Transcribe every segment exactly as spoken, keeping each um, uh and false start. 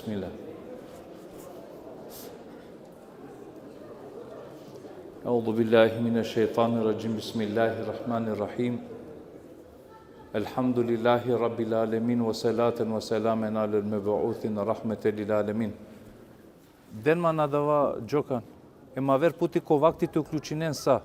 بسم الله. أعوذ بالله من الشيطان الرجيم. بسم الله الرحمن الرحيم. الحمد لله رب العالمين، وصلاة وسلاما على المبعوث رحمة للعالمين. Den man adava džokan, em aver puti ko vakti te uključinen sa.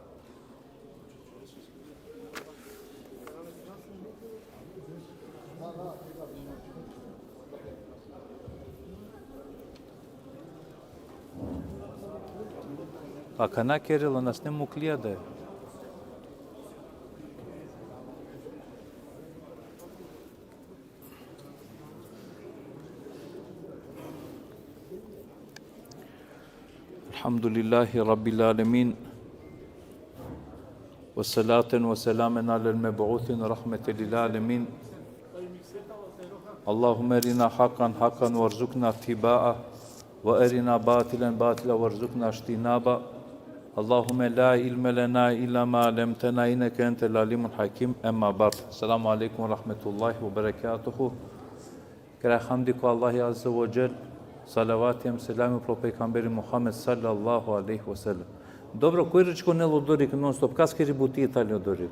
Akana kerela, nas ne muklija da je. الحمد لله رب العالمين، وصلاة وسلاما على المبعوث رحمة للعالمين. اللهم أرنا حقا حقا وارزقنا اتباعه، وأرنا باطلا باطلا وارزقنا اجتنابه. اللهم لا علم لنا إلا ما علمتنا إنك أنت العليم الحكيم. أما بعد. السلام عليكم ورحمة الله وبركاته. Kera hamdi ko Allahi Azze ve Dželle, salavati em selami pro pejgamberi Muhammed sallallahu alejhi ve sellem. Dobro, koj rečko nel odorik non stop, kaskeri buti i tali odorik?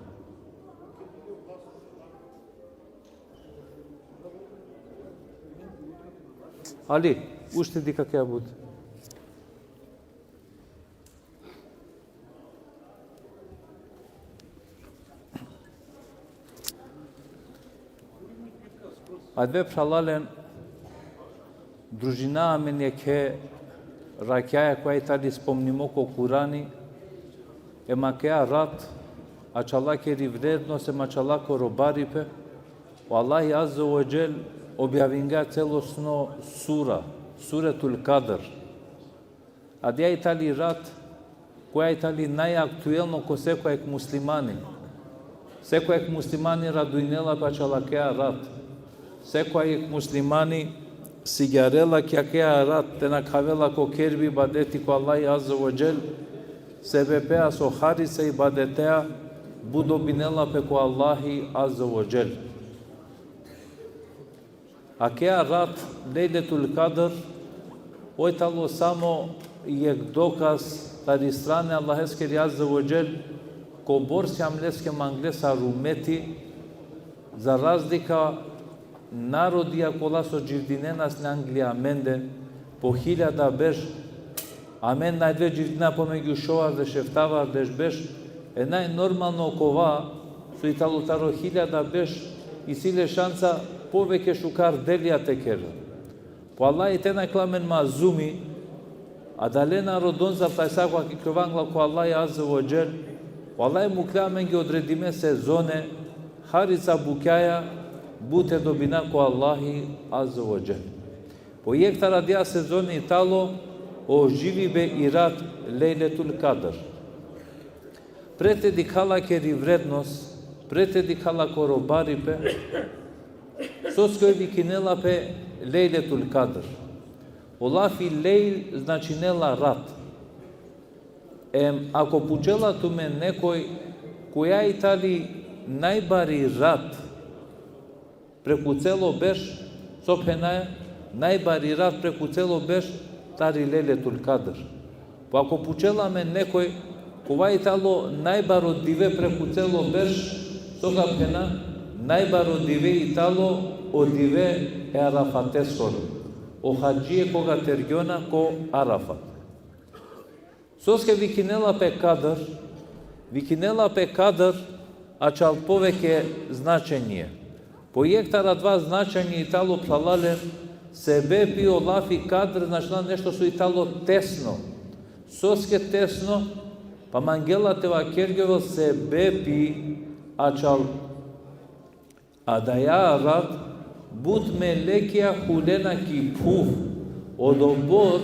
Ali, ušte dikha kea but. Adve phralalen, družina amen jekhe rakjaja koja i tali spomnimo ko Kurani, em akaja rat, ačhalaker i vrednost, em ačhalakoro baripe, o Allahi Azze ve Dželle objavinga celosno sura, Suretul Kadr. Adaja i tali rat, koja i tali najaktuelno ko sekoj jek muslimani. Sekoj jek muslimani radujnela pe ačhalakeja rat. Sekoj jek muslimani sigjarela ki akaja rat, te nakhavela ko kerbi ibadeti ko Allahi Azze ve Dželle, sebepea so harica ibadeteja but dobinela pe ko Allahi Azze ve Dželle. Akaja rat, Lejletul Kadr, oj talo samo jek dokaz tari strana e Allaheskeri Azze ve Dželle, kobor sijam leske mangle sar umeti, za razlika narodija kola so dživdinena sine angli amende, po hiljada berš, amen najde dživdina pomegju šovardeš, eftavardeš berš, e najnormalno kova, so i talo taro hiljada berš, isi le šansa poveke šukar delija te kerel. Po Allahi te nakhla amen mazlumi, adale narodoncar tajsa kova ki kjovangla ko Allahi Azze ve Dželle, po Allahi mukhlja amenge odredime sezone, harica bukjaja, but te dobina ko Allahi Azze ve Dželle. Po jekh taro adaja sezone i talo o živibe i rat Lejletul Kadr. Pre te dikha lakeri vrednost, pre te dikha lakoro baripe, soske oj vikinela pe Lejletul Kadr. O lafi lejl značinela rat. Em, ako pučela tumen nekoj, koja i tali najbari rat preku celo berš, so phenaja, najbari rat preku celo berš, tari Lejletul Kadr. Po ako pučela amen nekoj, kova i talo najbaro dive preku celo berš, so ka phena, najbaro dive i talo o dive e Arafateskoro, o hadžije koga tergjona ko Arafat. Soske vikinela pe Kadr, vikinela pe Kadr, ačhal poveke značenje. Po jekh taro adava značenje i talo phralalen, sebepi o lafi Kadr značinela nešto so i talo tesno. Soske tesno, pa mangela te vakergjovel sebepi ačhal. Adaja rat, but melekja hulena ki phuv. Odobor,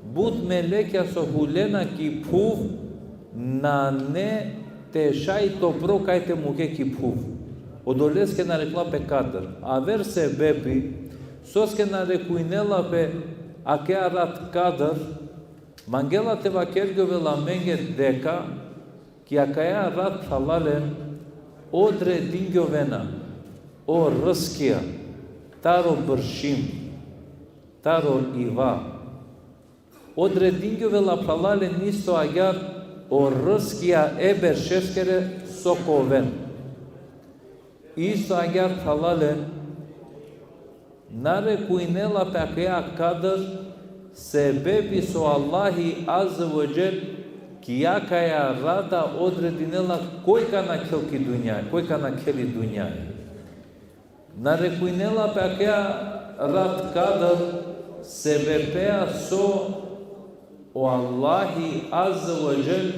but melekja so hulena ki phuv, nane te šaj topro kaj te muke ki phuv. Odoleske narekla pe Kadr. Aver sebepi, soske narekujnela pe akaja rat Kadr, mangela te vakergjovel amenge deka, ki akaja rat phralalen, odredingjovena o rrskija taro bršim. Taro iva. Odredingjovela, phralalen, isto agjaar o rrskija e beršeskere so ka oven. Isto agjaar, phralalen, narekujnela pe akaja kadr, sebepi so Allahi Azze ve Dželle ki akaja rata odredinela koj ka nakhel ki dunja, koj ka nakhel i dunja. Narekujnela pe akaja rat kadr, sebepea so o Allahi Azze ve Dželle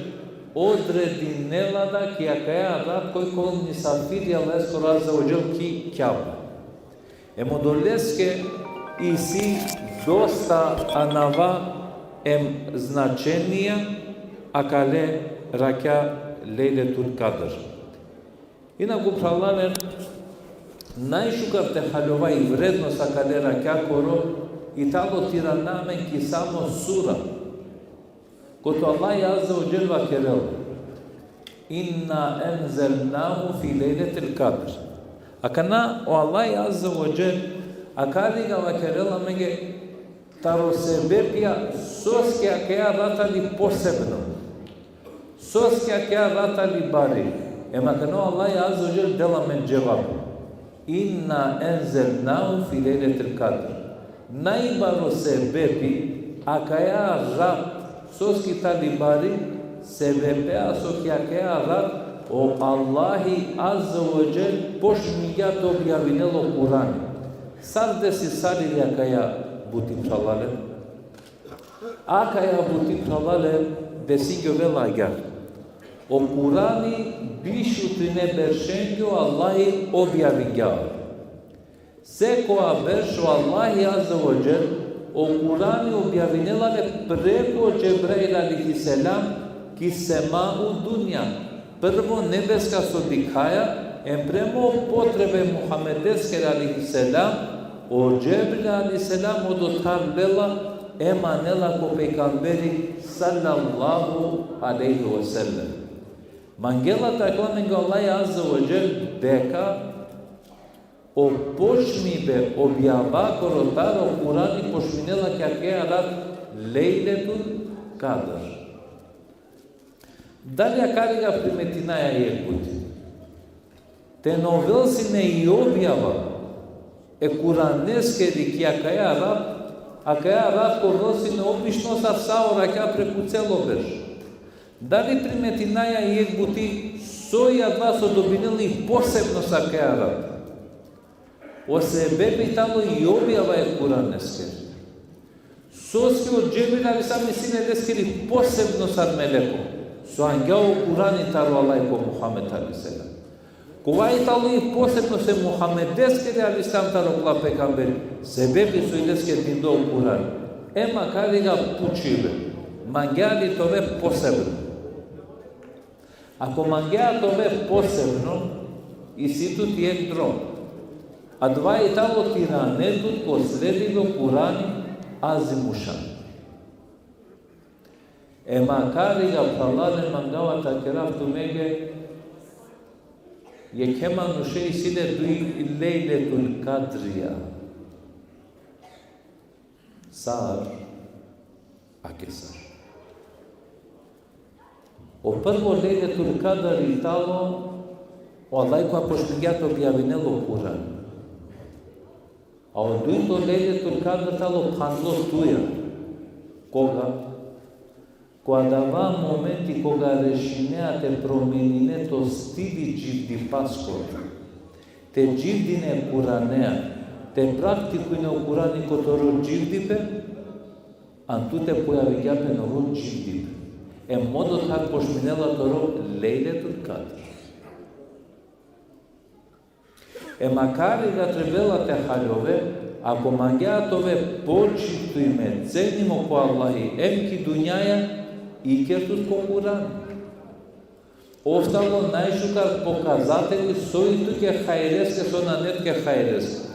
odredinela da ki akaja rat koj ka ovel misafiri e Allaheskoro Azze ve Dželle ki Kjaba. Em odoleske isi dosta anava em značenija akale rakja Lejletul Kadr. Inaku, phralalen, najšukar te haljova i vrednost akale rakjakoro i tano te irana amen ki samo sura. Kote o Allahi Azze ve Dželle vakerela: Inna enzelnahu fi lejletil kadr. Akana o Allahi Azze ve Dželle akariga vakerela amenge taro sebepija soske akaja rat tani posebno. Soske akaja rat tani bari. Em akana o Allahi Azze ve Dželle dela amen dževab. Inna enzelnahu fi lejletil kadr. Najbaro sebepi akaja rat soske tani bari, sebepea so ki akaja rat o Allahi Azze ve Dželle počmingja te objavinel o Kurani. Sar desisali akaja buti, phralalen? Akaja buti, phralalen, desingjovela agjaar. O Kurani biš u trine beršenge o Allahi objavingja. Sekoja berš o Allahi Azze ve Dželle o Kurani objavinela le preko Džebrail alejhi selam ki semau dunja, prvo nebeska so dikhaja, em prema potrebe Muhammedeskere alejhi selam, o Džebrail alejhi selam odotar lela em anela ko pejgamberi sallallahu alejhi ve sellem. Mangela te vakerel amenge o Allahi Azze ve Dželle deka o počmibe objavakoro taro Kurani počminela ki akaja rat Lejletul Kadr. Dali akariga primetinaja jekh buti? Te na ovel sine i objava e Kuraneskeri ki akaja rat, akaja rat ka ovel sine obično sar sa o rakja preku celo berš. Dali primetinaja jekh buti soj adava so dobinela i posebnost akaja rat? O sebepi tano i objava e Kuraneskeri. Soske o Džebrail alejhi selam isi leskeri posebno sar meleko, so angja o Kurani taro Allahi ko Muhammed alejhi selam. Kova i tano i posebno e Muhammedeskeri alejhi selam taro okola pejgamberi, sebepi so i leske dindo o Kurani. Em akariga pučibe, mangea li te ove posebno? Ako mangea te ove posebno, isi tut jekh drom. Adava i tano te irane tut ko sledibe o Kurani Azimušan. Em akariga, phralalen, mangava te vakerav tumenge, jekhe manuše isi le duj Lejletul Kadrija. Sar? Ake sar. O prvo Lejletul Kadr i tano o Allahi kova počmingja te objavinel o Kurani. A o dujto Lejletul Kadr tano phandlo tuja. Koga? Ko adava momenti koga rešinea te promenine to stili dživdipaskoro. Te dživdine Kuranea, te praktikujne o Kurani ko toro dživdipe, em tute pojavingja pe novo dživdipe. Em odotar počminela toro Lejletul Kadr. Em akariga trebela te haljove, ako mangea te ove počituime, cenimo ko Allahi, em ki dunjaja, iker tut ko Kurani. Ov tano najšukar pokazateli so i tuke hajreske, so nane tuke hajreske.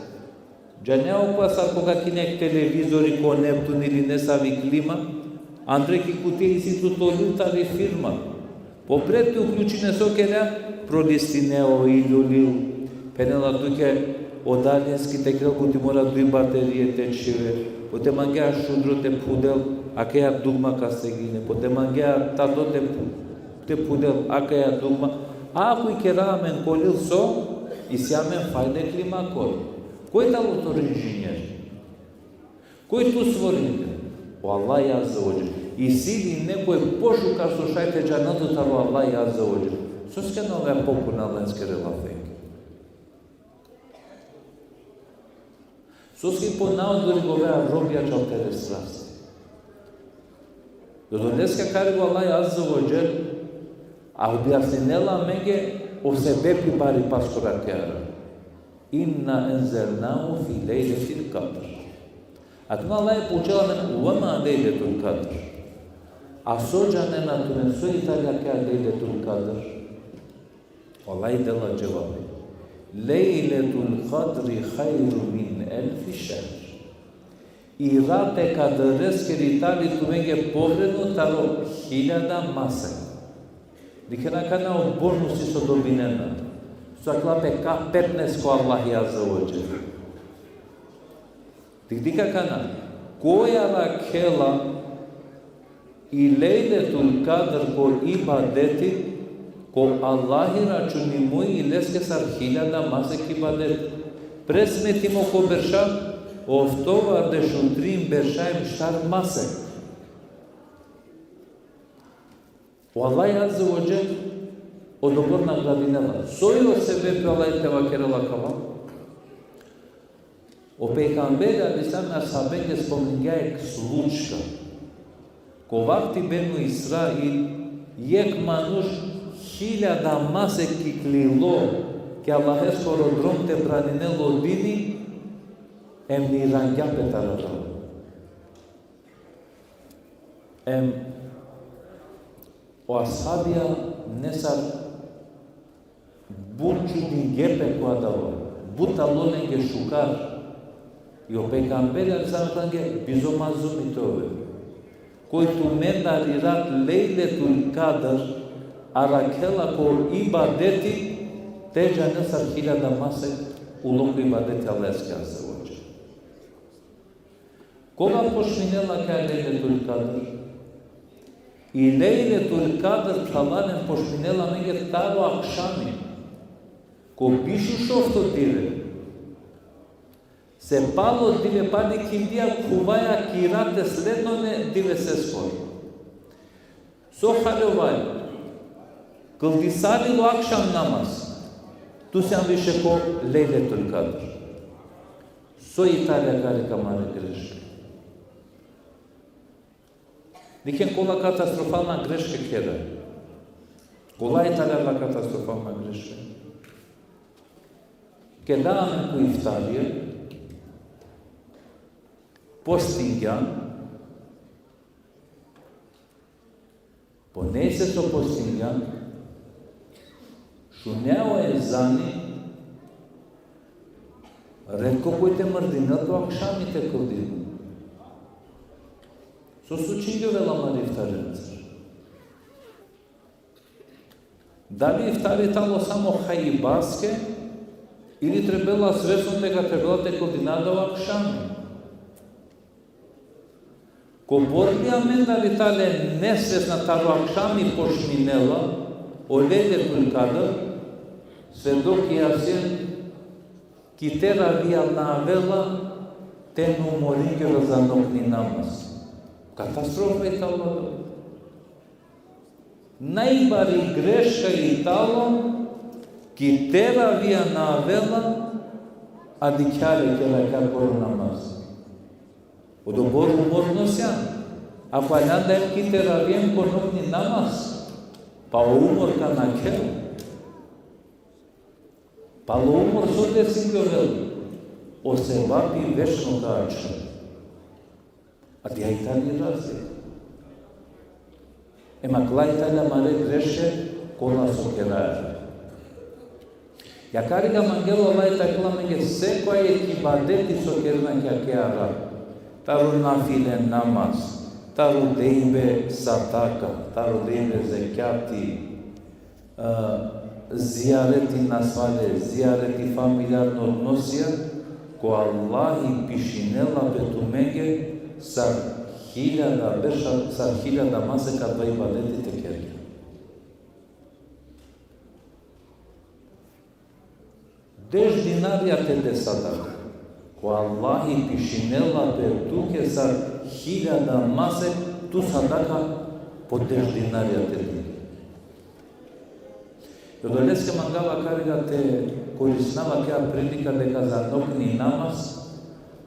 Džanea okova sar koga kine jekh televizori ko Neptun ili nesavi klima, andre ki kutija isi tut o lil tari firma. Popred te uključine so kerea, prolistinea o lil, o lil. Phenela tuke o daljinski te kerel, buti mora duj baterije te čhive. Po te mangea šudro te pudel, akaja dugma ka stegine. Po te mangea tado te pu-, te pudel, akaja dugma. Ako i kera amen kolil so, isi amen fajne klima kol. Koj tano tor inženjer? Koj tu stvoringe? O Allah azze ve dželle. Isi li nekoj pošukar so šaj te džanel tut taro Allah azze ve dželle? Soske na ove popuna leskere lafenge? Soske po naodori govea robija čal tere strasti. Odoleske akari o Allah azze ve dželle, a objasninela amenge o sebepi bari paskoro akara. Inna enzelnahu fi lejletil kadr. Akana Allah poučela amen, ve ma lejletul kadr. A so džanena tumen so i tali akara lejletul kadr? Allah dela dževabi. Lejletul kadri hajru min elfi šehr. I rat e kadreskiri tali tumenge povredno taro hiljada masek. Dikhena akana o bonusi so dobinena. So akala pe ka petnaest ko Allahi azze ve dželle. Dikh, dikh akana, koj arakhela i Lejletul Kadr ko ibadeti, ko Allahi računimo i leske sar hiljada masek ibadeti. Presmetimo ko berša, oftovardeš u trin berša em štar masek. O Allah azze ve dželle odobor nagradinela. Soj o sebepi Allah te vakerela kava? O pejgamberi alejhi selam e ashabenge spomningja jekh slučka. Ko vakti Benu Israil, jekh manuš hiljada masek iklilo ki Allaheskoro drom te braninel o dini, em irangja pe taro drom. Em o ashabija nesar but čudingje pe ko adava, but alo lenge šukar. I o pejgamberi alejhi selam vakerela lenge: bizo mazlumi te ove. Koj tumendar i rat Lejletul Kadr arakhela ko ibadeti, te džanel sar hiljada masek ulo ko ibadeti Allaheske azze ve dželle. Koga počminela kaj Lejletul Kadr? I Lejletul Kadr, phralalen, počminela amenge taro akšami. Ko biš u šovto dive. Se palo dive, pali ikindija, khuvaja ki rat e slednone diveseskoro. So haljovaja? Kldisali lo akšam namaz. Tu sian više ko Lejletul Kadr. So i tali akari ka mare greška? Dikhen kola katastrofalna greška kera. Kola i tali la katastrofalna greška? Keda amen ko iftarija, postingjan, po nejse so postingjan, šunea o ezani, retko koj te mrdinel te o akšami te kldinel. So slučingjovela amari iftarencar? Dali iftari tano samo hajbaske, ili trebela svesno te ka trebela te kldina da o akšami? Kobor li amendar i tale nesvesna, taro akšami počminela o Lejletul Kadr, svedoki ja sien, ki teravija na avela te na umoringjovel za nokni namaz. Katastrofa i talo. Najbari greška i talo, ki teravija na avela, a dikhlja le kera koro namaz. Odobor umor nosjan. Ako aljan da em ki teravija em ko nokni namaz, pa o umor ka nakhel. Palo umor so te singjovel, o sevapi večno ka ačhol. Adaja i tani razlika. Em akala i tane amare greške, kola so keraja. Akari ka mangel o Allah te akhel amenge sekoja jekh ibadeti so kerena ki akea rat. Taro nafile namaz, taro dejbe sadaka, taro dejbe zekjati, e, zijareti nasvale, zijareti familijarno odnosija, Ko Allahi pišinela pe tumenge sar hiljada berša, sar hiljada masek adava ibadeti te kergja. Deš dinarja te de sadaka. Ko Allahi pišinela pe tuke sar hiljada masek tu sadaka po deš dinarja te de. I odoleske mangava akariga te koristinava akaja prilika deka za nokni namaz,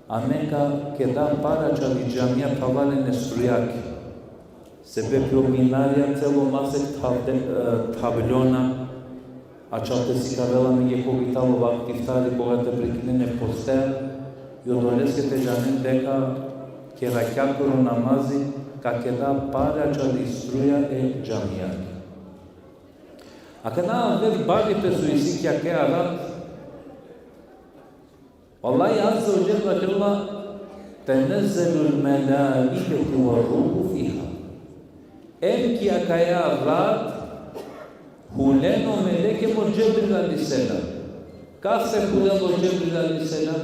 amen ka keda paračal i džamija, phralalen, e strujake. Sebepi o minarja celo masek thavde-, e, thavljona, ačhal te sikavela amenge koga i tano vakti iftari, koga te prekinena e postea, i odoleske te džanen deka keraja koro namazi, ka keda paračal i struja e džamija. Akana avdive baripe so isi ki akaja rat, o Allah Azze ve Dželle vakerela: "Tenezzelul melaiketu ve ruhu fiha." Em ki akaja rat hulena o meleke hem o Džebril alejhi selam. Kase hulena o Džebril alejhi selam?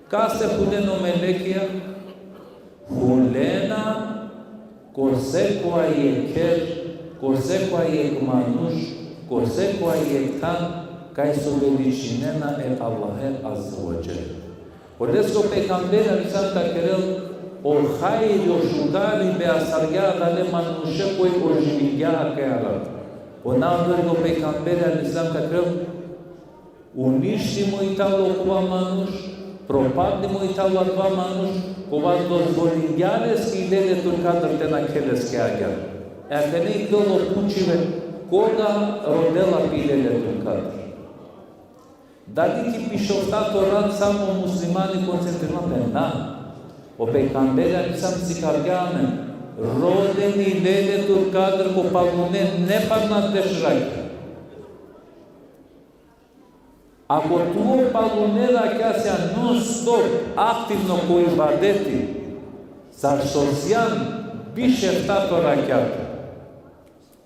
Kase hulena o melekija? Hulena ko sekova jekh kher, ko sekova jekh manuš, ko sekova jekh than, kaj so veličinena e Allahe Azze ve Dželle. Odoleske o pejgamberi alejhi selam vakerel: o hajri, o šukaribe astargja adale manuše koj oživingja akaja rat. O naredno o pejgamberi alejhi selam vakerel: uništimo i tano okova manuš, propadnimo i tano adava manuš, kova dozvolingja leske i Lejletul Kadr te nakhel leske agjaar. E akana i tano pučibe, koga rodela pe i Lejletul Kadr? Dali ki biš eftato rat samo muslimani koncentrirena pe? Na. O pejgamberi alejhi selam sikavgja amen: rodena i Lejletul Kadr ko palune neparna deš rakja. Ako tu o palune rakja sian non stop aktivno ko ibadeti, sar so sian biš eftato rakja,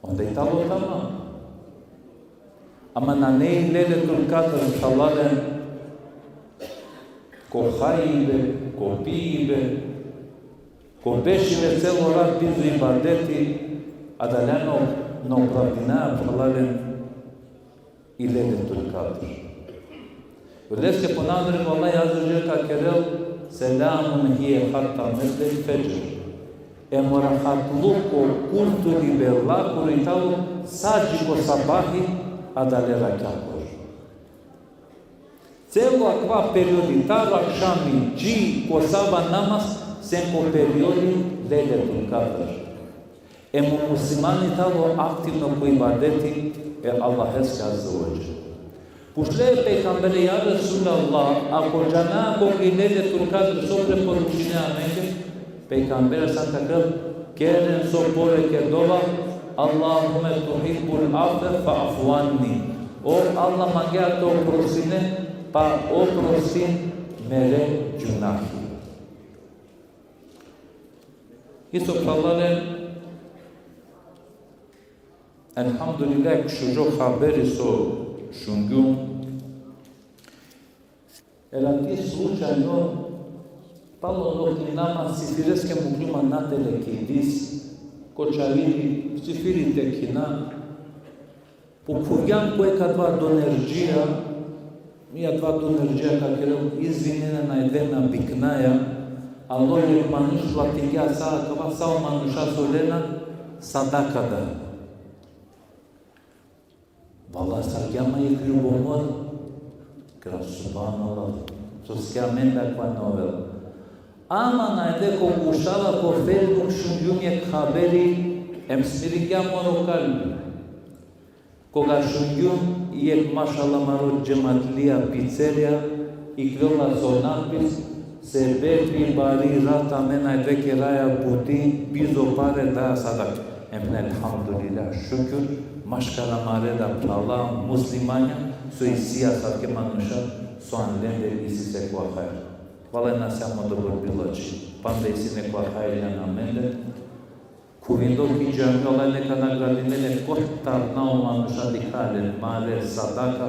onda i tano tamam. Ama nane i Lejletul Kadr, phralalen, ko hajbe, ko pibe, ko bešibe celo rat bizo ibadeti, adalea na opravdinaja, phralalen, i Lejletul Kadr. Odoleske ponadari o Allah Azze ve Dželle vakerel: "Selamun hiye hatta metla'il fedžr." Em o rahatluko, kurtulibe lakoro i tano sa dži ko sabahi adale rakjakoro. Celo akava periodi, taro akšami dži ko sabah namaz, sem ko periodi Lejletul Kadr. Em o muslimani tano aktivno ko ibadeti e Allaheske Azze ve Dželle. Pučle e pejgambere: Ja Resulallah, ako džana koga i Lejletul Kadr, so preporučinea amenge? Pejgamberi sam vakerel: keren so poveke dova: Allahumme tuhibbul afve fa'fu anni. O Allah, mangea te oprostine, pa oprostin mere džunahi. Isto, phralalen, elhamdulillah, jekh šužo haberi so šungjum. Erati slučajno, palo nokni namaz, sifireske mukljum ma natele ki dis, ko čaviri, sifiri te khina. Pokhuvgjam ko jekh adava donerdžija, i adava donerdžija ka kerel: izvininen, najde na biknaja, alo jekh manuš, platingja sa akava, sa o manuša so lena, sadaka da. Vallahi, astargja ma jekh ljubomor, kera: subhanallah, soske amende akava na ovel. Ama najde ko gušava ko Facebook šungjum jekh haberi, em smiringja moro kalbi. Koga šungjum jekh mašallah maro džematlija, picerja, ikljola so natpis: sebepi bari rat amen najde keraja buti, bizo pare daja sadaka. Em elhamdulillah, šukjur, maškar amare da phrala muslimanja, so isi asavke manuša, so an lende isi sekova hajr. Vallahi, na siam odobor bilači, panda isi nekova hajr jan amende. Khuvindo ki džami, Allah neka nagradinel len, kotar na o manuša dikha len, mare, sadaka.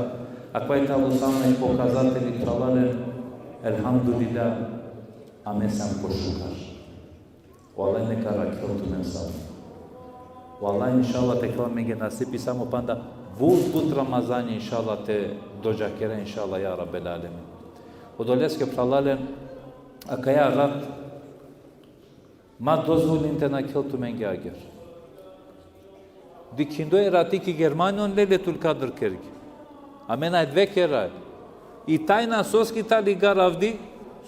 Akava i tano samo jekh pokazateli, phralalen, Elhamdulillah, amen sam ko šukar. O Allah neka rakhel tumen samo. O Allah inšallah te kerel amenge nasipi samo panda but, but Ramazani inšallah te dodžakera inšallah, ja Rabbel alemin. Odoleske phralalen, akaja rat ma dozvolin te nakhel tumenge agjaar. Dikhindo e rati ki Germanion Lejletul Kadr kergja. Amen avdive kera. I tajna soske tali garavdi,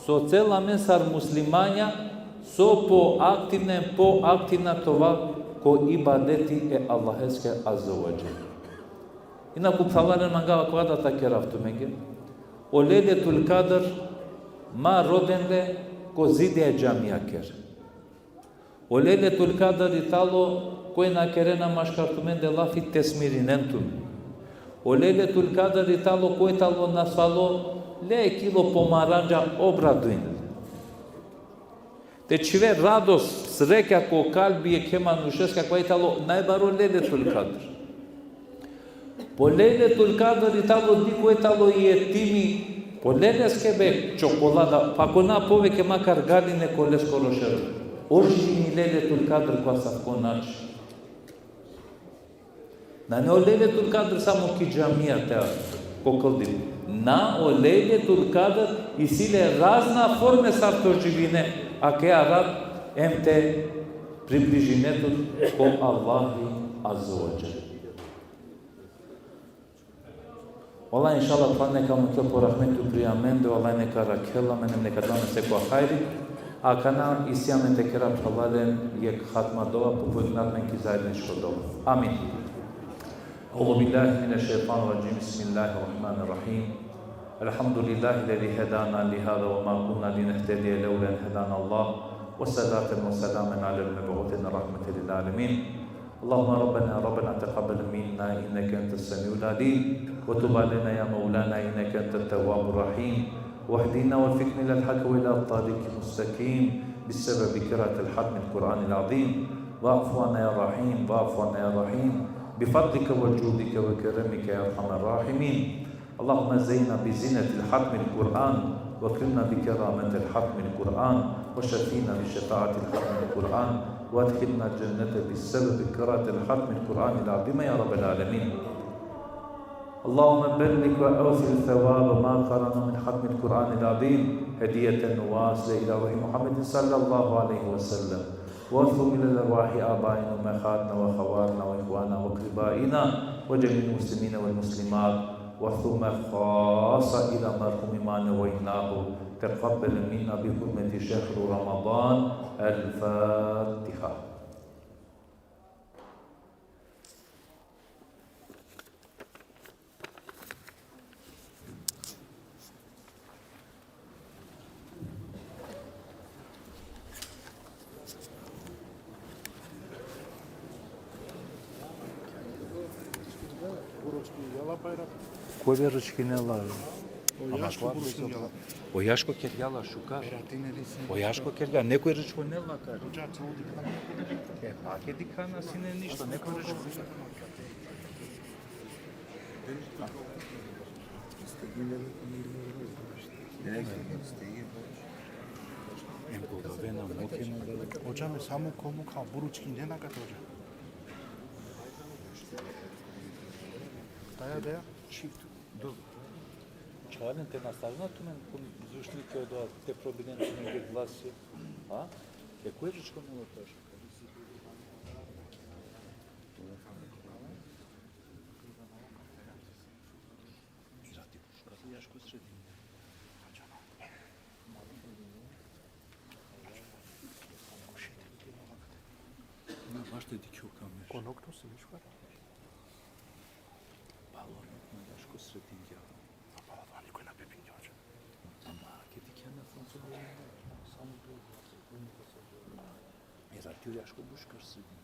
so cel amen sar muslimanja, so poaktivna, poaktivna te ova ko ibadeti e Allaheske azze ve dželle. Inaku phralalen, mangava akava da te kerav tumenge. O Lejletul Kadr ma roden le ko zidija e džamijakere. O Lejletul Kadr i tano koj na kerena maškar tumende lafi te smirinen tumen. O Lejletul Kadr i tano koj tano nasvalo le kilo pomarandža, obradujin le. Te čhive radost, srekja ko kalbi jekhe manušeske, akava i tano najbaro Lejletul Kadr. Po Lejletul Kadr i tano dikh koj tano jetimi, po le leske be čokolada, pa ako na poveke, makar galine ko leskoro šero. Oživini Lejletul Kadr ko asavko način. Nane o Lejletul Kadr samo ki džamija te ko kldim. Na, o Lejletul Kadr isi le razna forme sar te oživine akaja rat em te približine tut ko Allahi azze ve dželle. O Allah inšallah, phralalen, neka mukhel po rahmeti upri amende, o Allah neka rakhel amen, neka del amen sekova hajri. Akana isi amen te kera, phralalen, jekh hatma dova, po koj klanjam amen ki zajedničko dova. Amin. أعوذ بالله من الشيطان الرجيم. بسم الله الرحمن الرحيم. الحمد لله الذي هدانا لهذا وما كنا لنهتدي لولا أن هدانا الله. وصلاة وسلاما على المبعوث رحمة للعالمين. اللهم ربنا، ربنا تقبل منا إنك أنت السميع العليم، وتب علينا يا مولانا إنك أنت التواب الرحيم، واهدنا وفقنا إلى الحق وإلى الطريق المستقيم بسبب قراءة الختم القرآن العظيم. واعف عنا يا رحيم، واعف عنا يا رحيم، بفضلك وجودك وكرمك يا أرحم الراحمين. اللهم زينا بزينة الختم القرآن، وأكرمنا بكرامة الختم القرآن، وشفينا بشفاعة الختم القرآن، وأدخلنا الجنة بسبب قراءة الختم القرآن العظيم يا رب العالمين. اللهم بلغ وأوصل ثواب ما قرأنا من ختم القرآن العظيم هدية واصلة إلى روح محمد صلى الله عليه وسلم. وثم إلى أرواح آبائنا وأمهاتنا وأخواتنا وإخواننا وأقربائنا وجميع المسلمين والمسلمات، وثم خاصة إلى مرحوم ما نويناه، تقبل منا بحرمة شهر رمضان. الفاتحة. Ko be ručkinela? O Jaško be ručkinela. O Jaško kergja la šukar. O Jaško kergja, nekoj ručkinela kari. E, pa ke dikhana sine ništo, nekoj ručkinela. Em ko gavena mukena da. Hodža, me samo ko mukha, buručki ne na kate, hodža. Daja, daja. Dobro. Čhalen, te nastavina tumen ko zvučnike, odoa te probinen tumenge glasi. A? E, koj ručkinela to? Na, baš te dikhjo kamera. Ko nokto si viš kar? Palo nokto, Jaško sredingja. A palo to nikoj na pepingja, hodža. Ama ke dikhena sam to. Samo to. E, rati o Jaško buškar sredingja.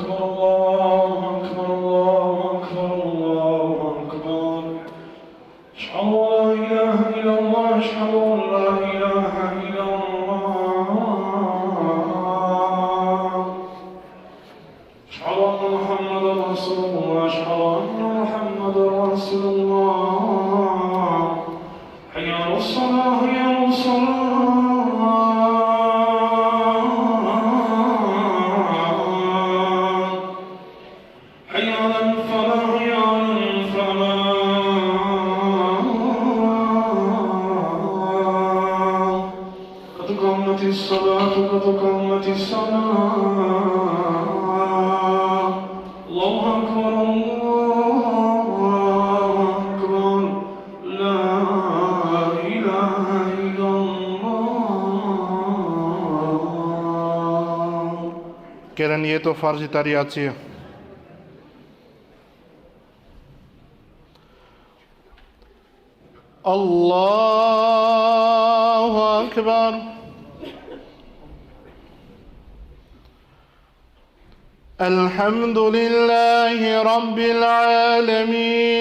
أكبر، الله أكبر، الله أكبر، الله أكبر. أشهد أن لا إله إلا الله، أشهد أن لا إله إلا الله. أشهد أن محمدا رسول الله، أشهد أن محمدا رسول الله. حي على الصلاة، حي على الصلاة. حي على الفلاح، حي على الفلاح. قد قامت الصلاة، قد قامت الصلاة. الله أكبر، الله أكبر. لا إله إلا الله. Keren jeto farzi tari jacie. الله أكبر. الحمد لله رب العالمين.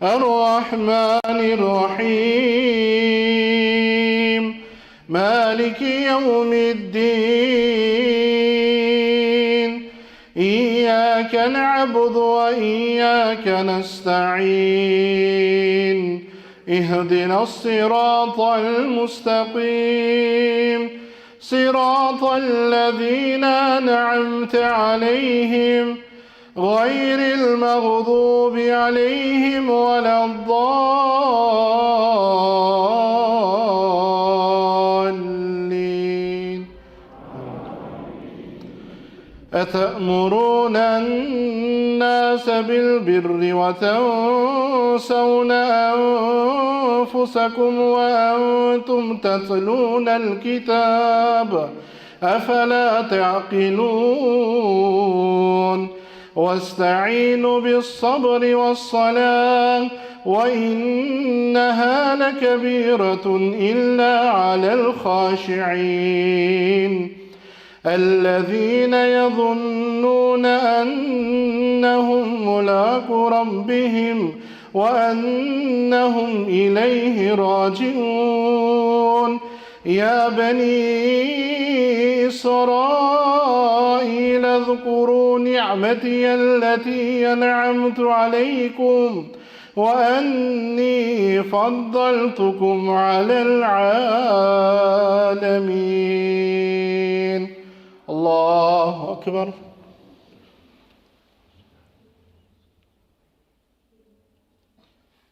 الرحمن الرحيم. مالك يوم الدين. إياك نعبد وإياك نستعين. اهدنا الصراط المستقيم. صراط الذين أنعمت عليهم غير المغضوب عليهم ولا الضالين. أتأمرون الناس بالبر وتنسون أنفسكم وأنتم تتلون الكتاب، أفلا تعقلون؟ واستعينوا بالصبر والصلاة، وإنها لكبيرة إلا على الخاشعين. الذين يظنون أنهم ملاقو ربهم وأنهم إليه راجعون. يا بني إسرائيل اذكروا نعمتي التي أنعمت عليكم وأني فضلتكم على العالمين. الله أكبر.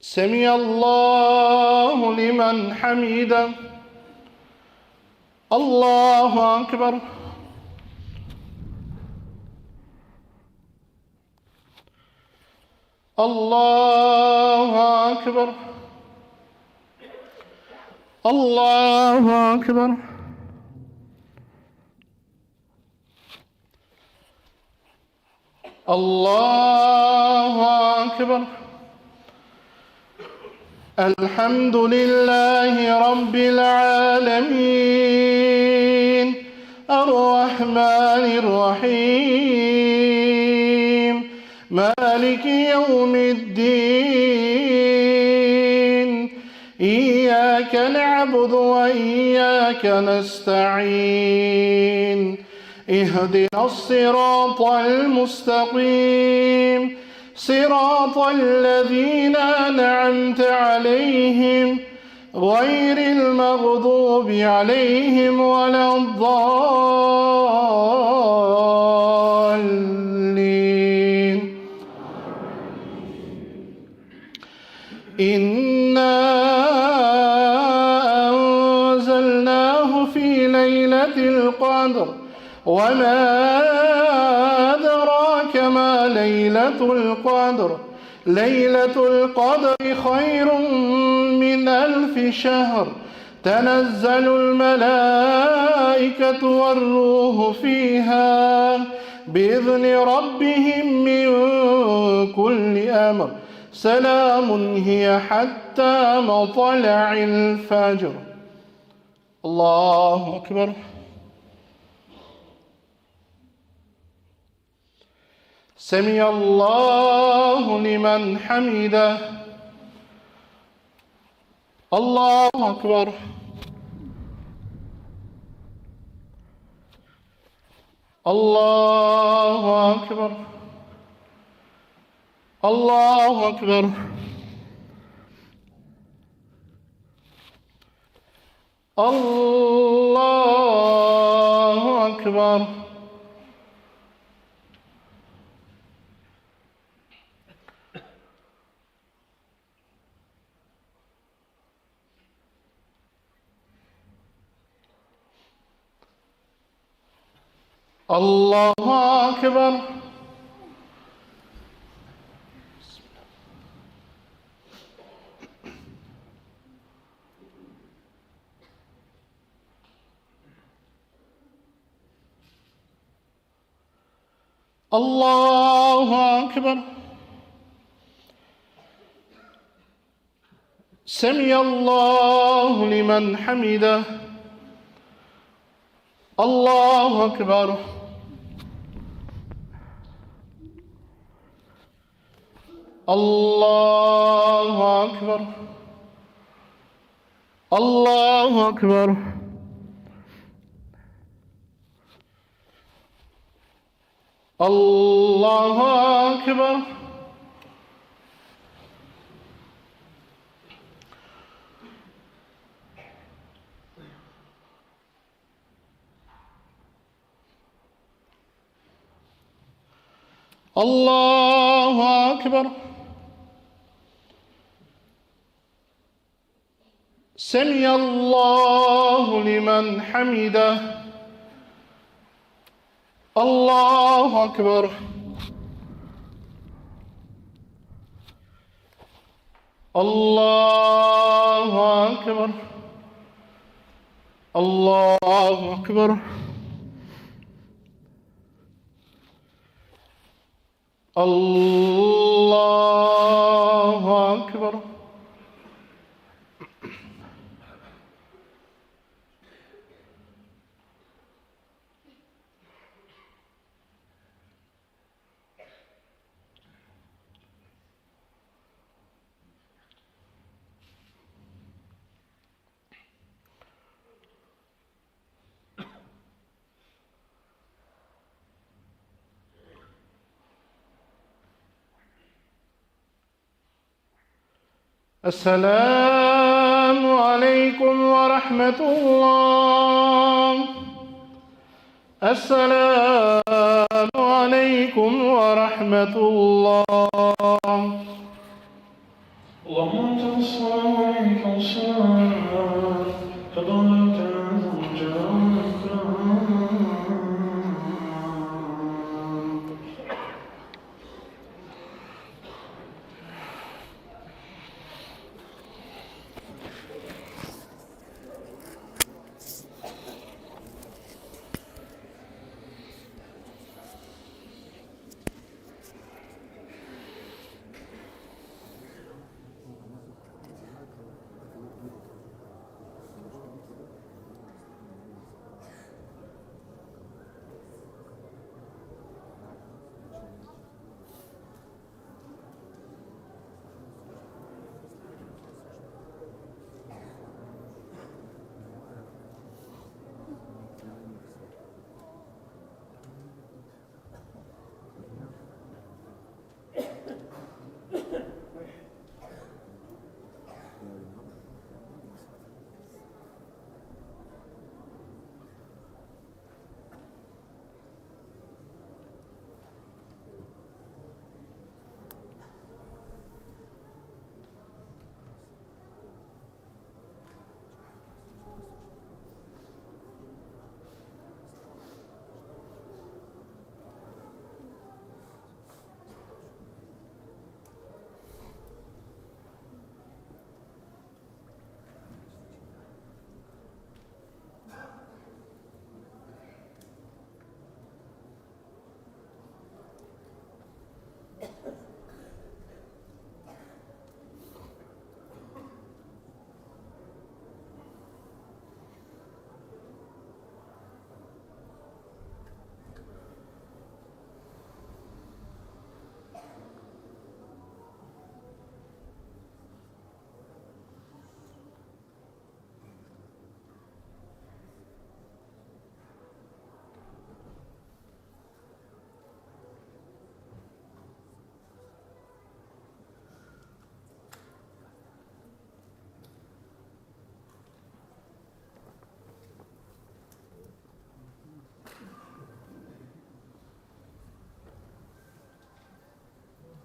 سمع الله لمن حمده. الله أكبر. الله أكبر. الله أكبر. الله أكبر. الحمد لله رب العالمين. الرحمن الرحيم. مالك يوم الدين. إياك نعبد وإياك نستعين. اهدنا الصراط المستقيم. صراط الذين أنعمت عليهم غير المغضوب عليهم ولا الضالين. إنا أنزلناه في ليلة القدر. وما أدراك ما ليلة القدر. ليلة القدر خير من ألف شهر. تنزل الملائكة والروح فيها بإذن ربهم من كل أمر. سلام هي حتى مطلع الفجر. الله أكبر. سمع الله لمن حمده. الله أكبر. الله أكبر. الله أكبر. الله أكبر. الله أكبر. الله أكبر. سمع الله لمن حمده. الله أكبر. الله أكبر. الله أكبر. الله أكبر. الله أكبر. سمع الله لمن حمده. الله أكبر. الله أكبر. الله أكبر. الله أكبر. السلام عليكم ورحمة الله. السلام عليكم ورحمة الله. اللهم أنت السلام ومنك السلام، تبارك يا ذا الجلال والإكرام.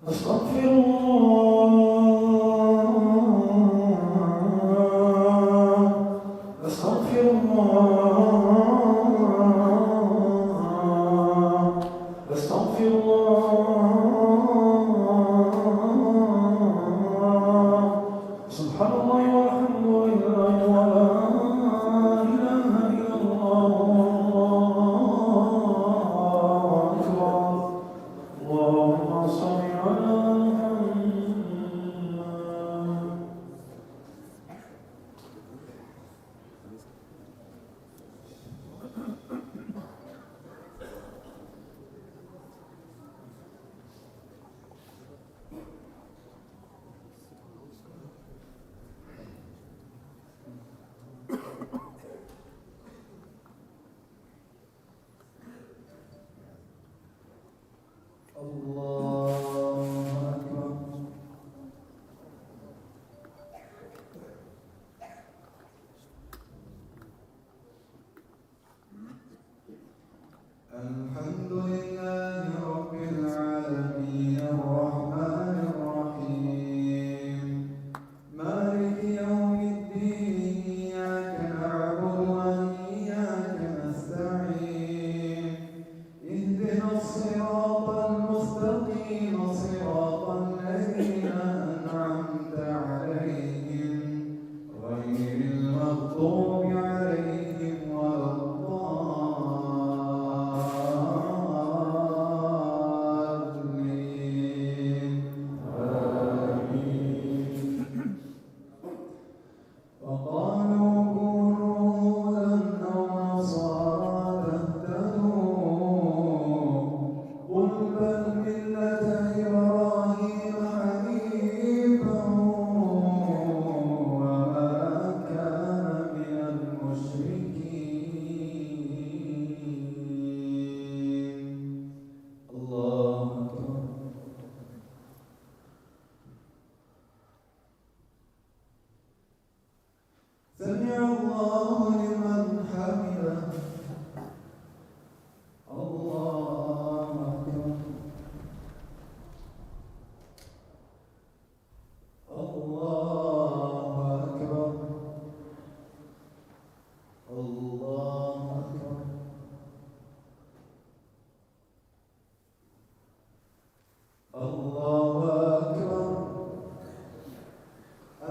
أستغفر الله، أستغفر الله، أستغفر الله. سبحان الله والحمد لله ولا إله إلا الله والله أكبر. اللهم صل على محمد. الله أكبر. الحمد لله رب العالمين، الرحمن الرحيم، مالك يوم الدين، إياك نعبد وإياك نستعين، اهدنا الصراط المستقيم، صراط الذين أنعمت عليهم، غير المغضوب عليهم ولا الضالين. آمين. وقالوا كونوا هودا أو نصارى تهتدوا. قل بل ملة إبراهيم حنيفا وما كان من المشركين. الله أكبر. سمع الله لمن حمده. الله أكبر. الله أكبر. الله أكبر. الله أكبر.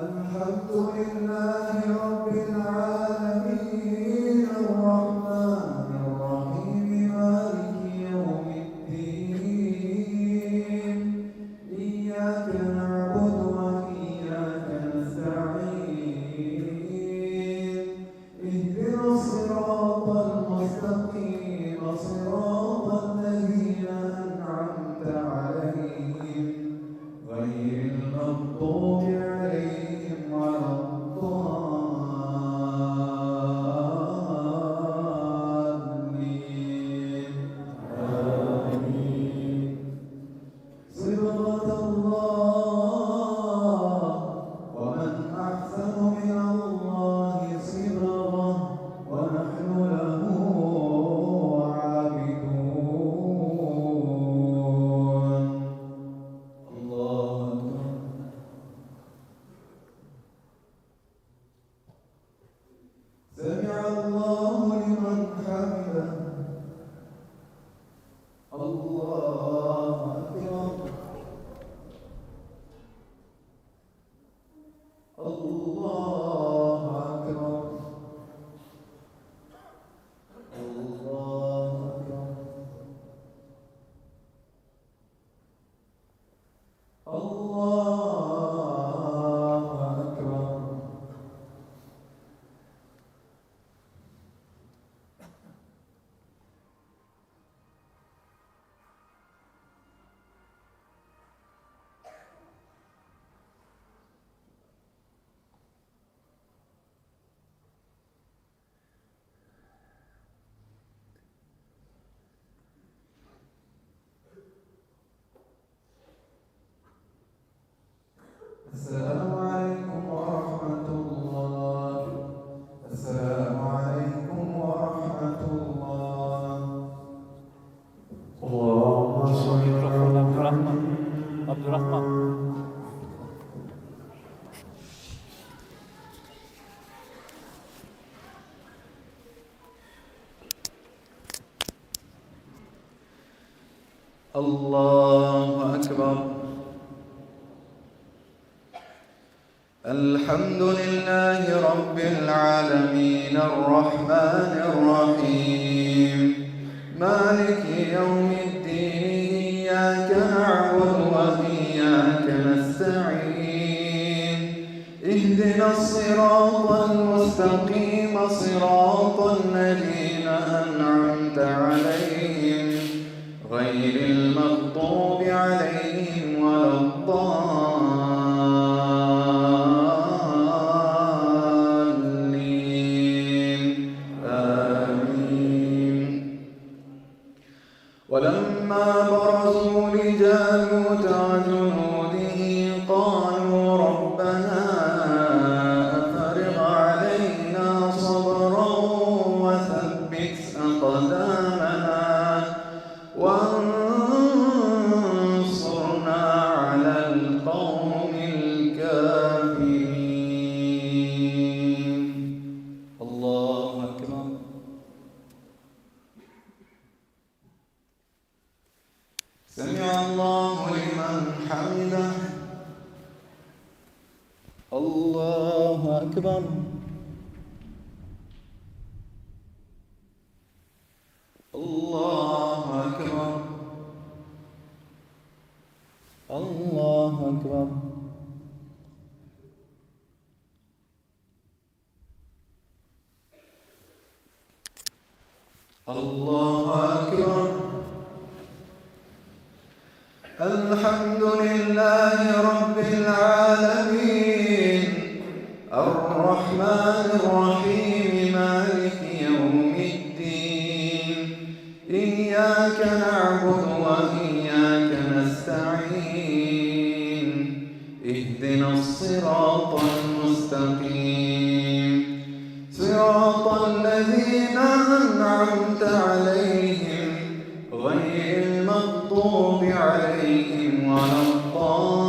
الحمد لله رب العالمين، الرحمن الرحيم، مالك يوم الدين، إياك نعبد وإياك نستعين، اهدنا الصراط المستقيم، صراط الذين أنعمت عليهم، غير المغضوب عليهم ولا الضالين. آمين. صبغة الله، ومن أحسن من الله صبغة، ونحن له عابدون. الله أكبر. سمع الله لمن حمده. الله أكبر. الله أكبر. الله أكبر. الله أكبر. الله أكبر. الحمد لله رب العالمين، الرحمن الرحيم، مالك يوم الدين، إياك نعبد وإياك نستعين، اهدنا الصراط المستقيم، صراط الذين أنعمت عليهم، غير المغضوب عليهم ولا الضالين. آمين. ولما برزوا لجالوت وجنوده قالوا ربنا أفرغ علينا صبرا وثبت أقدامنا وانصرنا على القوم الكافرين. الله أكبر. سمع الله لمن حمده. الله أكبر. الله أكبر. الله أكبر. الله أكبر. الحمد لله رب العالمين، الرحمن الرحيم، مالك يوم الدين، إياك نعبد وإياك نستعين، اهدنا الصراط المستقيم، صراط الذين أنعمت عليهم، غير المغضوب عليهم ولا الضالين.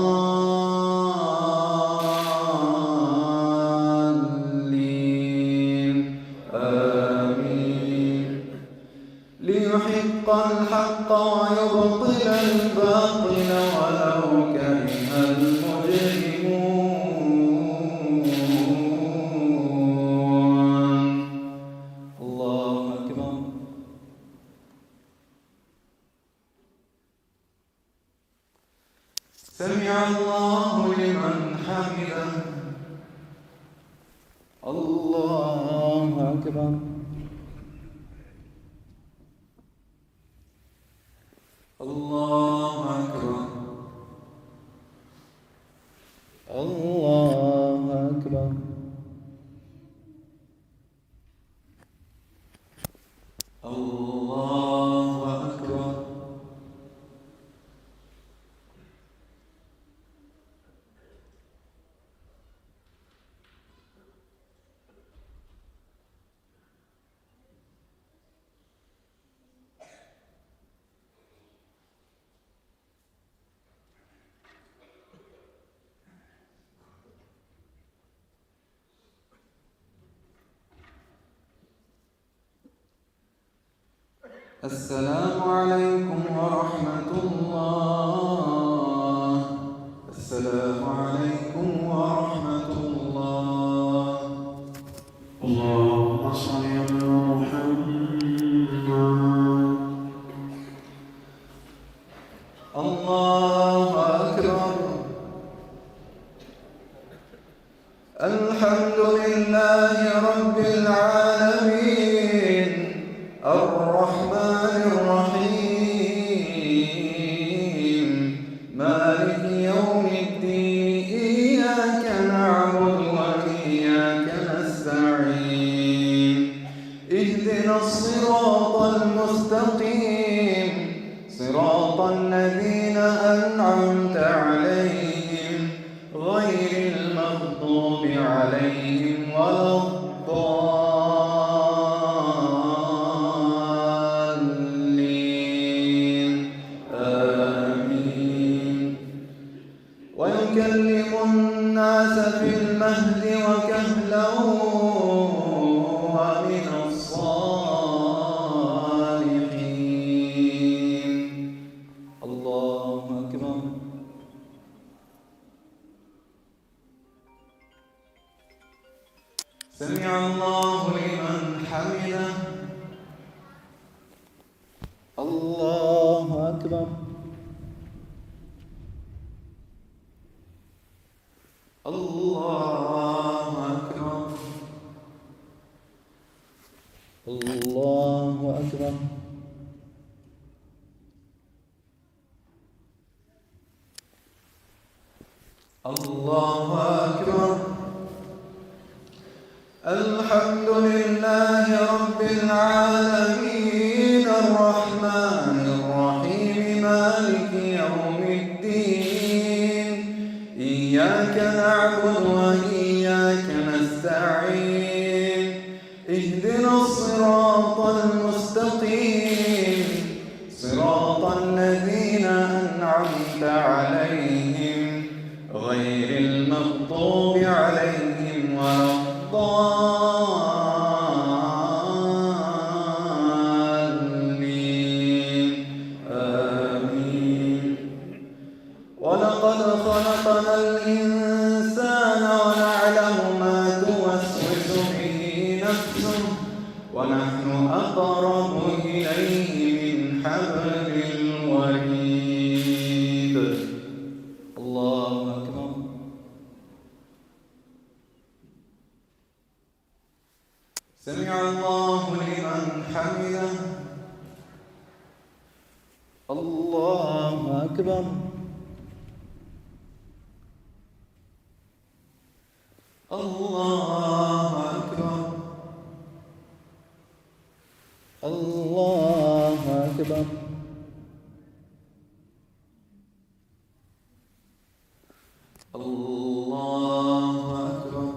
آمين. ليحق الحق ويبطل الباطل ولو كره المجرمون. الله أكبر. سمع الله لمن حمده. الله أكبر. الله أكبر. الله أكبر. الله أكبر. السلام عليكم ورحمة الله. السلام عليكم ورحمة الله. اللهم صل على محمد. الله أكبر. الحمد لله رب العالمين، الرحمن الرحيم، مالك يوم الدين، إياك نعبد وإياك نستعين، اهدنا الصراط المستقيم، صراط الذين أنعمت عليهم، غير المغضوب عليهم ولا الضالين. آمين. ويكلم الناس في المهد وكهلا ومن الصالحين. سمع الله لمن حمده. الله أكبر. الله أكبر. الله أكبر. الله أكبر. الحمد لله رب العالمين، الرحمن الرحيم، مالك يوم الدين. إياك نعبد وإياك نستعين. اهدنا الصراط المستقيم، صراط الذين أنعمت عليهم، غير المغضوب عليهم ولا الضالين. آمين. ولقد خلقنا الإنسان ونعلم ما توسوس به نفسه، ونحن أقرب إليه من حبل الوريد. الله أكبر. سمع الله لمن حمده. الله أكبر. الله أكبر. الله أكبر. الله أكبر.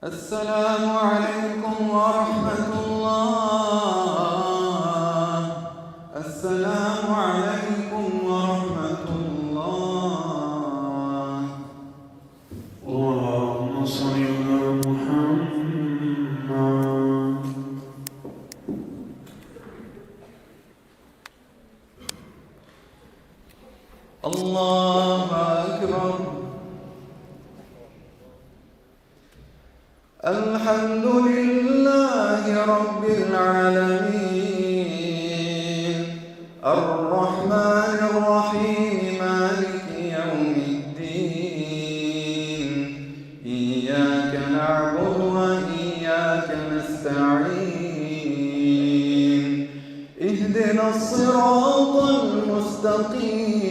السلام عليكم ورحمة الله. السلام عليكم ورحمة الله. اللهم صل على محمد. الله أكبر. الحمد لله رب العالمين، الرحمن الرحيم، مالك يوم الدين. إياك نعبد وإياك نستعين. اهدنا الصراط المستقيم،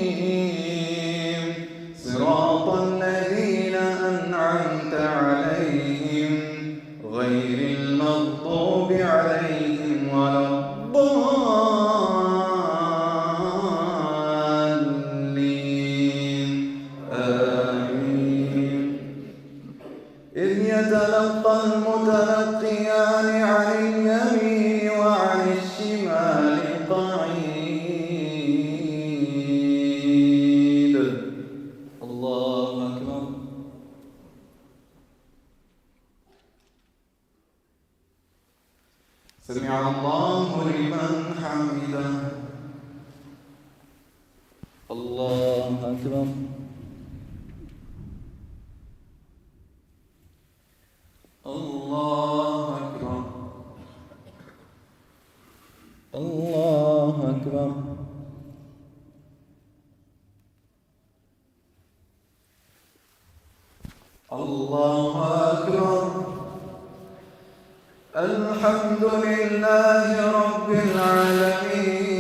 صراط الذين أنعمت عليهم، غير المغضوب عليهم ولا الضالين. آمين. إذ يتلقى المتلقيان عن اليمين وعن الشمال قعيد. الله أكبر. سمع الله لمن حمده. الله أكبر. الله أكبر. الله أكبر. الله أكبر. الحمد لله رب العالمين،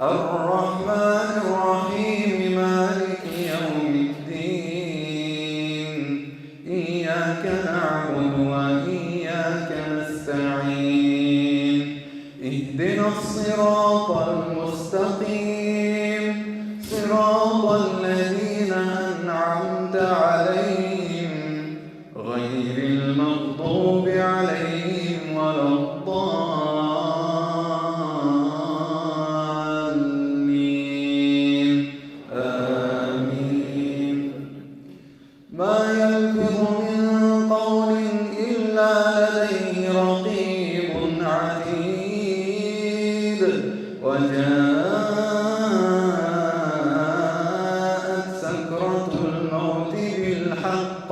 الرحمن الرحيم، مالك يوم الدين. إياك نعبد وإياك نستعين. اهدنا الصراط المستقيم، صراط الذين أنعمت عليهم، غير المغضوب عليهم ولا الضالين. وجاءت سكرة الموت بالحق،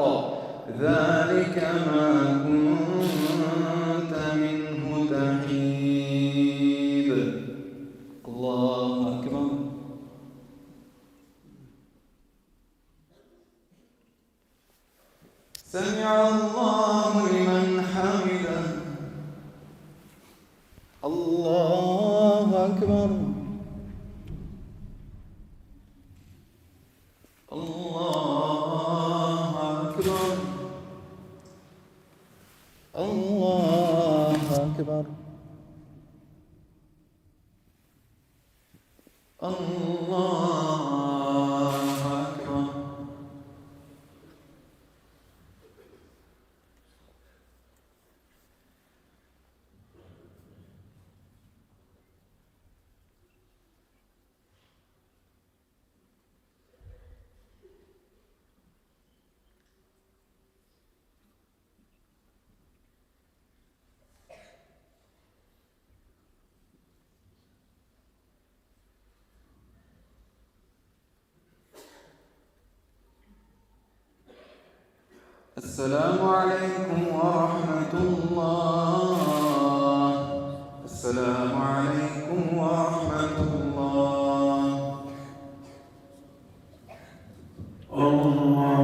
ذلك ما كنت منه تحيد. الله أكبر. سمع الله لمن حمده. الله أكبر. الله أكبر. الله أكبر. الله أكبر. السلام عليكم ورحمة الله. السلام عليكم ورحمة الله. الله